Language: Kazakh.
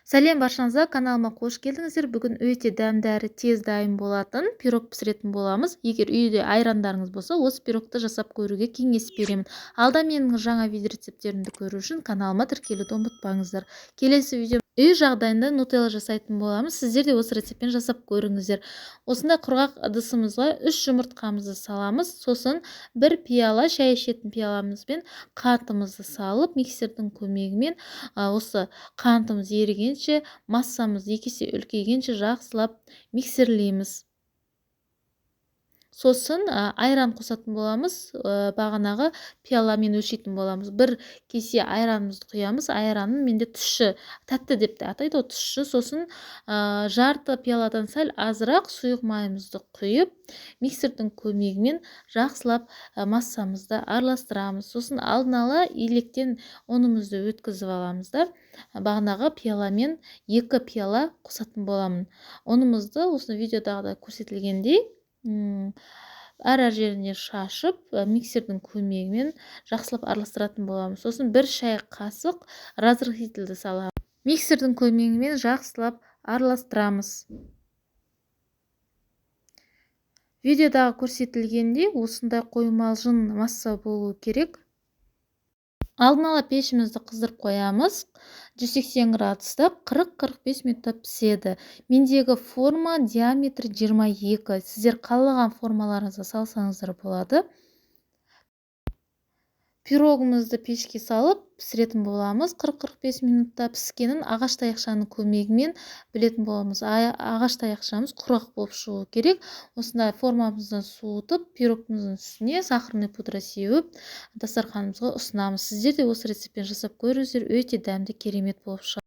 Сәлем баршаңызға, каналыма қош келдіңіздер. Бүгін өте дәмді әрі тез дайын болатын пирог пісіретін боламыз. Егер үйде айрандарыңыз болса, осы пирогты жасап көруге кеңес беремін. Алда менің жаңа видео рецепттерімді көру үшін каналыма тіркелуді ұмытпаңыздар. Келесі видео үй жағдайында нутелла жасайтын боламыз. Сіздер де осы рецептпен жасап көріңіздер. Осындай құрғақ ыдысымызға 3 жұмыртқамызды саламыз. Сосын 1 пиала шай ішетін пиаламызбен қантымызды салып, миксердің көмегімен осы қантымыз ерігенше, массамыз 2 есе үлкейгенше жақсылап миксерлейміз. Сосын айран қосатын боламыз, бағанағы пиаламен өлшейтін боламыз. 1 кесе айранымызды құямыз. Айранын менде тұщы, тәтті деп те атайды ғой, тұщы. Сосын жарты пиаладан сәл азырақ сұйық майымызды құйып, миксердің көмегімен жақсылап массамызды араластырамыз. Сосын алдын ала електен ұнымызды өткізіп аламыз да, бағанағы пиаламен 2 пиала қосатын боламын. Ұнымызды осы видеодағыдай көрсетілгендей, әр-әр жеріне шашып, миксердің көмегімен жақсылап араластыратын боламыз. Сосын 1 шай қасық разрыхлительді саламыз. Миксердің көмегімен жақсылап араластырамыз. Видеодағы көрсетілгендей осындай қоймалжың масса болу керек. Алдын ала пешімізді қыздырып қоямыз. 180 градуста 40-45 минутта піседі. Мендегі форма диаметрі 22. Сіздер қалаған формаларыңызға салсаңыздар болады. Пирогымызды пешке салып пісіретін боламыз. 40-45 минутта піскенін ағаш таяқшаның көмегімен білетін боламыз. Ағаш таяқшамыз құрғақ болып шығу керек. Осындай формамыздан суытып, пирогымыздың үстіне сахарный пудра сеуіп, дастарханымызға ұсынамыз. Сіздер де осы рецептпен жасап көріңіздер, өте дәмді, керемет болып шығады.